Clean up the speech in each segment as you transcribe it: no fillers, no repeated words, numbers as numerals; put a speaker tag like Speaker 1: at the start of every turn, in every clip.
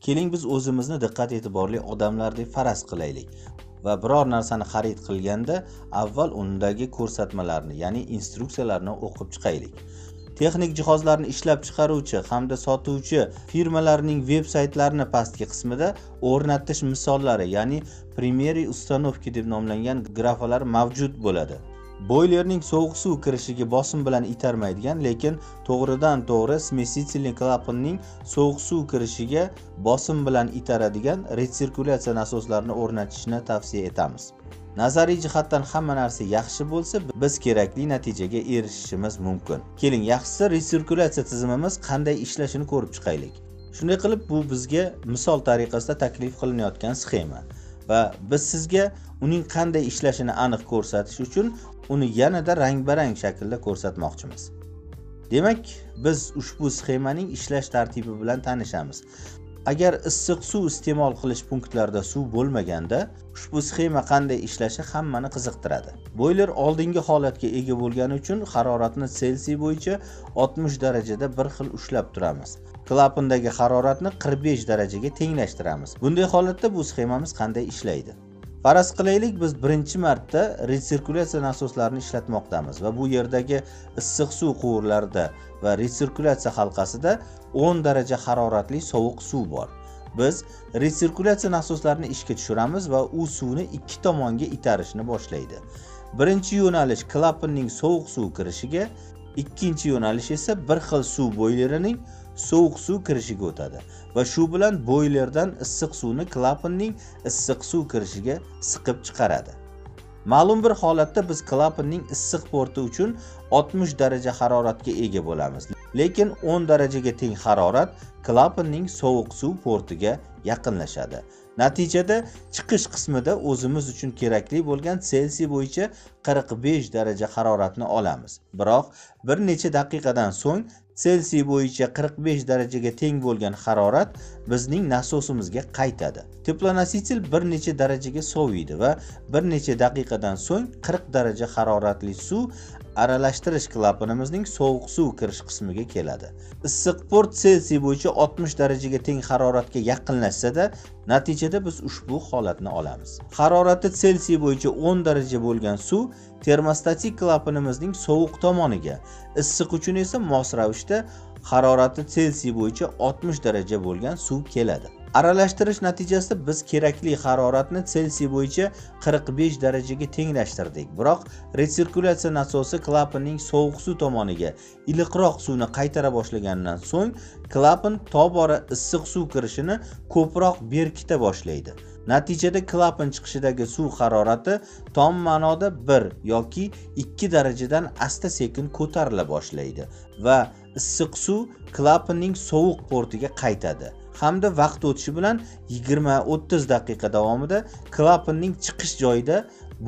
Speaker 1: Keling, biz o'zimizni diqqat e'tiborli odamlar deb faraz qilaylik va biror narsani xarid qilganda avval undagi ko'rsatmalarni, ya'ni instruksiyalarni o'qib chiqaylik. Texnik jihozlarni ishlab chiqaruvchi hamda sotuvchi firmalarning veb saytlarini pastki qismida o'rnatish misollari, ya'ni "Примеры установки" deb nomlangan grafalar mavjud bo'ladi. Boylerning sovuq suv kirishiga bosim bilan itarmaydigan, lekin to'g'ridan to'g'ri смесительный klapanning sovuq suv kirishiga bosim bilan itaradigan retsirkulyatsiya nasoslarini o'rnatishni tavsiya etamiz. Nazariy jihatdan hamma narsa yaxshi bo'lsa, biz kerakli natijaga erishishimiz mumkin. Keling, yaxshisi retsirkulyatsiya tizimimiz qanday ishlashini ko'rib chiqaylik. Shunday qilib, bu bizga misol tariqasida taklif qilinayotgan sxema va biz sizga uning qanday ishlashini aniq ko'rsatish uchun uni yanada rang-barang shaklda ko'rsatmoqchimiz. Demak, biz ushbu sxemaning ishlash tartibi bilan tanishamiz. Agar issiq suv iste'mol qilish punktlarida suv bo'lmaganda, ushbu sxema qanday ishlashi hammani qiziqtiradi. Boyler oldingi holatga ega bo'lgani uchun haroratni Selsiy bo'yicha 60 darajada bir xil ushlab turamiz. Klapandagi haroratni 45 darajaga tenglashtiramiz. Bunday holatda bu sxemamiz qanday ishlaydi? Faraz qilaylik, biz birinchi marta retsirkulyatsiya nasoslarini ishlatmoqdamiz va bu yerdagi issiq suv quvurlarida va retsirkulyatsiya halqasida 10 daraja haroratli sovuq suv bor. Biz retsirkulyatsiya nasoslarini ishga tushiramiz va u suvni ikki tomonga itarishni boshlaydi. Birinchi yo'nalish klapanning sovuq suv kirishiga, ikkinchi yo'nalish esa bir xil suv boylerining sovuq suv kirishiga o'tadi va shu bilan boylerdan issiq suvni klapanning issiq suv kirishiga siqib chiqaradi. Ma'lum bir holatda biz klapanning issiq porti uchun 60 daraja haroratga ega bo'lamiz. Lekin 10 darajaga teng harorat klapanning sovuq suv portiga yaqinlashadi. Natijada chiqish qismida o'zimiz uchun kerakli bo'lgan Selsiy bo'yicha 45 daraja haroratni olamiz. Biroq bir necha daqiqadan so'ng Selsiy bo'yicha 45 darajaga teng bo'lgan harorat bizning nasosimizga qaytadi. Теплоноситель bir necha darajaga soviydi va bir necha daqiqadan so'ng 40 daraja haroratli suv aralashtirish klapanimizning sovuq suv kirish qismiga keladi. Issiq port Selsiy bo'yicha 60 darajaga teng haroratga yaqinlashsa-da, natijada biz ushbu holatni olamiz. Harorati Selsiy bo'yicha 10 daraja bo'lgan suv termostatik klapanimizning sovuq tomoniga, issiq uchun esa mos ravishda harorati Selsiy bo'yicha 60 daraja bo'lgan suv keladi. Aralashtirish natijasida biz kerakli haroratni Selsiy bo'yicha 45 darajaga tenglashtirdik. Biroq retsirkulyatsiya nasosi klapanning sovuq suv tomoniga iliqroq suvni qaytara boshlaganidan so'ng klapan tobora issiq suv kirishini ko'proq berkita boshlaydi. Natijada klapan chiqishidagi suv harorati tom ma'noda 1 yoki 2 darajadan asta-sekin ko'tarila boshlaydi va issiq suv klapanning sovuq portiga qaytadi. Hamda vaqt o'tishi bilan 20-30 daqiqa davomida klapanning chiqish joyida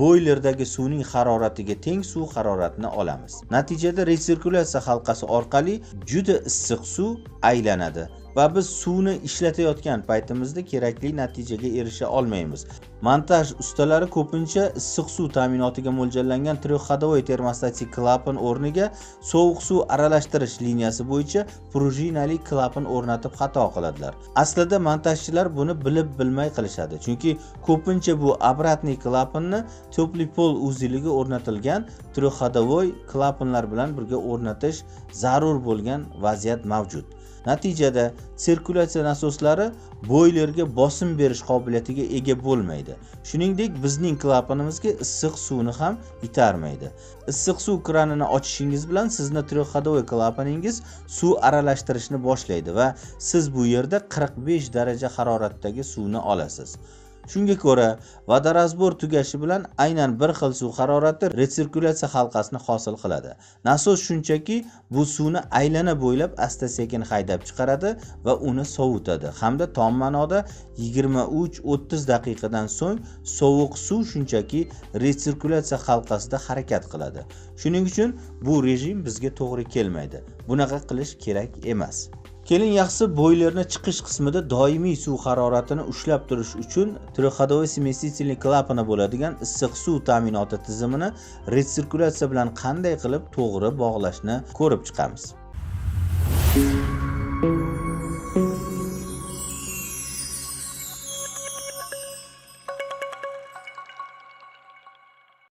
Speaker 1: boylerdagi suvning haroratiga teng suv haroratini olamiz. Natijada retsirkulyatsiya halqasi orqali juda issiq suv aylanadi va biz suvni ishlatayotgan paytimizda kerakli natijaga erisha olmaymiz. Montaj ustalari ko'pincha issiq suv ta'minotiga mo'ljallangan трехходовой termostatik klapan o'rniga sovuq suv aralashtirish liniyasi bo'yicha prujinali klapan o'rnatib xato qiladilar. Aslida montajchilar buni bilib bilmay qilishadi, chunki ko'pincha bu обратный klapanni теплый пол узел iga o'rnatilgan трехходовой klapanlar bilan birga o'rnatish zarur bo'lgan vaziyat mavjud. Natijada sirkulyatsiya nasoslari boylerga bosim berish qobiliyatiga ega bo'lmaydi. Shuningdek, bizning klapanimizga issiq suvni ham itarmaydi. Issiq suv kranini ochishingiz bilan sizni трехходовой klapaningiz suv aralashtirishni boshlaydi va siz bu yerda 45 daraja haroratdagi suvni olasiz. Shunga ko'ra, водоразбор tugashi bilan aynan bir xil suv harorati retsirkulyatsiya halqasini hosil qiladi. Nasos shunchaki bu suvni aylana bo'ylab asta-sekin haydab chiqaradi va uni sovutadi hamda tom ma'noda 23-30 daqiqadan so'ng sovuq suv shunchaki retsirkulyatsiya halqasida harakat qiladi. Shuning uchun bu rejim bizga to'g'ri kelmaydi. Bunaqa qilish kerak emas. Keling, yaxshisi boylerni chiqish qismida doimiy suv haroratini ushlab turish uchun трехходовой смесительный klapani bo'ladigan issiq suv ta'minoti tizimini retsirkulyatsiya bilan qanday qilib to'g'ri bog'lashni ko'rib chiqamiz.